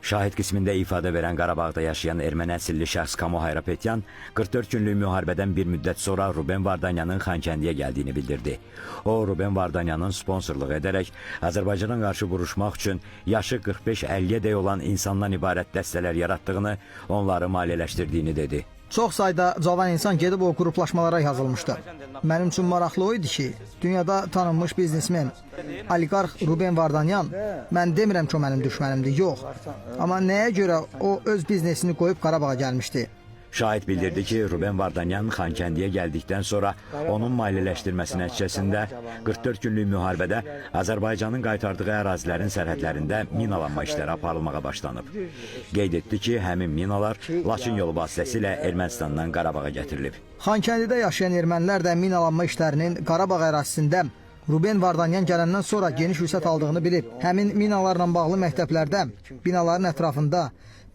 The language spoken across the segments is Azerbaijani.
Şahid qismində ifadə verən Qarabağda yaşayan erməni əsilli şəxs Kamo Hayrapetyan 44 günlük müharibədən bir müddət sonra Ruben Vardanyanın Xankəndiyə gəldiyini bildirdi. O, Ruben Vardanyanın sponsorluq edərək Azərbaycana qarşı vuruşmaq üçün yaşı 45-50-yə dək olan insandan ibarət dəstələr yaratdığını, onları maliyyələşdirdiyini dedi. Çox sayda cavan insan gedib o qruplaşmalara yazılmışdı. Mənim üçün maraqlı o idi ki, dünyada tanınmış biznesmen, oliqarx Ruben Vardanyan, mən demirəm ki, o mənim düşmənimdir, yox. Amma nəyə görə o öz biznesini qoyub Qarabağa gəlmişdi? Şahid bildirdi ki, Ruben Vardanyan Xankəndiyə gəldikdən sonra onun maliyyələşdirməsi nəticəsində 44 günlük müharibədə Azərbaycanın qaytardığı ərazilərin sərhədlərində minalanma işləri aparılmağa başlanıb. Qeyd etdi ki, həmin minalar Laçın yolu vasitəsilə Ermənistandan Qarabağa gətirilib. Xankəndidə yaşayan ermənilər də minalanma işlərinin Qarabağ ərazisində Ruben Vardanyan gələndən sonra geniş vüsət aldığını bilib. Həmin minalarla bağlı məktəblərdə, binaların ətrafında,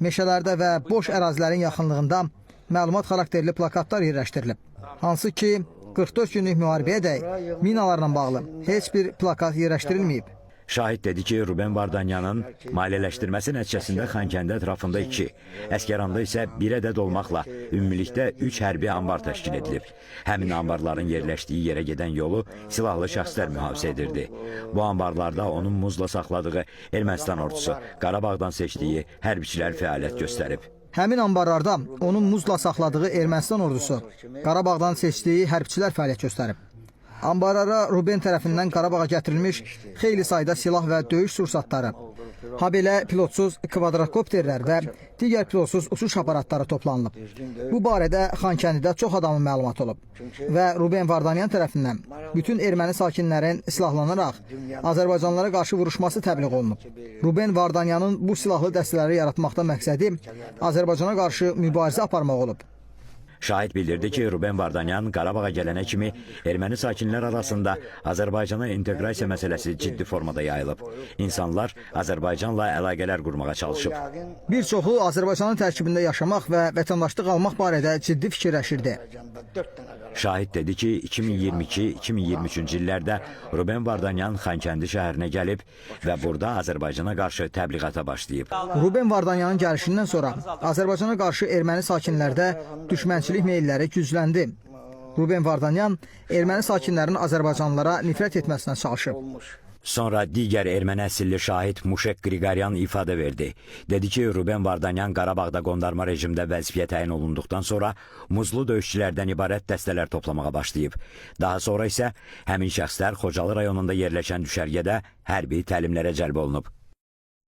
meşələrdə və boş ərazilərin yaxınlığında məlumat xarakterli plakatlar yerləşdirilib. Hansı ki, 44 günlük müharibəyədək minalarla bağlı heç bir plakat yerləşdirilməyib. Şahid dedi ki, Ruben Vardanyanın maliyyələşdirməsi nəticəsində Xankəndi ətrafında 2, Əsgəranda isə 1 ədəd olmaqla ümumilikdə 3 hərbi anbar təşkil edilib. Həmin anbarların yerləşdiyi yerə gedən yolu silahlı şəxslər mühafizə edirdi. Bu anbarlarda onun muzla saxladığı Ermənistan ordusu, Qarabağdan seçdiyi hərbiçilər fəaliyyət göstərib. Həmin anbarlarda onun muzla saxladığı Ermənistan ordusu, Qarabağdan seçdiyi hərbçilər fəaliyyət göstərib. Anbarlara Ruben tərəfindən Qarabağa gətirilmiş xeyli sayda silah və döyüş sursatları, habelə pilotsuz kvadrokopterlər və digər pilotsuz uçuş aparatları toplanılıb. Bu barədə Xankəndidə çox adamın məlumatı olub və Ruben Vardanyan tərəfindən bütün erməni sakinlərin silahlanaraq Azərbaycanlılara qarşı vuruşması təbliğ olunub. Ruben Vardanyanın bu silahlı dəstələri yaratmaqda məqsədi Azərbaycana qarşı mübarizə aparmaq olub. Şahid bildirdi ki, Ruben Vardanyan Qarabağa gələnə kimi erməni sakinlər arasında Azərbaycana inteqrasiya məsələsi ciddi formada yayılıb. İnsanlar Azərbaycanla əlaqələr qurmağa çalışıb. Bir çoxu Azərbaycanın tərkibində yaşamaq və vətəndaşlıq almaq barədə ciddi fikirləşirdi. Şahid dedi ki, 2022-2023-cü illərdə Ruben Vardanyan Xankəndi şəhərinə gəlib və burada Azərbaycana qarşı təbliğata başlayıb. Ruben Vardanyanın gəlişindən sonra Azərbaycana qarşı erməni sakinlərdə düşmənçilik meyilləri gücləndi. Ruben Vardanyan erməni sakinlərin azərbaycanlılara nifrət etməsinə çalışıb. Sonra digər erməni əsilli şahid Muşek Qriqoryan ifadə verdi. Dedi ki, Ruben Vardanyan Qarabağda qondarma rejimdə vəzifəyə təyin olunduqdan sonra muzlu döyüşçülərdən ibarət dəstələr toplamağa başlayıb. Daha sonra isə həmin şəxslər Xocalı rayonunda yerləşən düşərgədə hərbi təlimlərə cəlb olunub.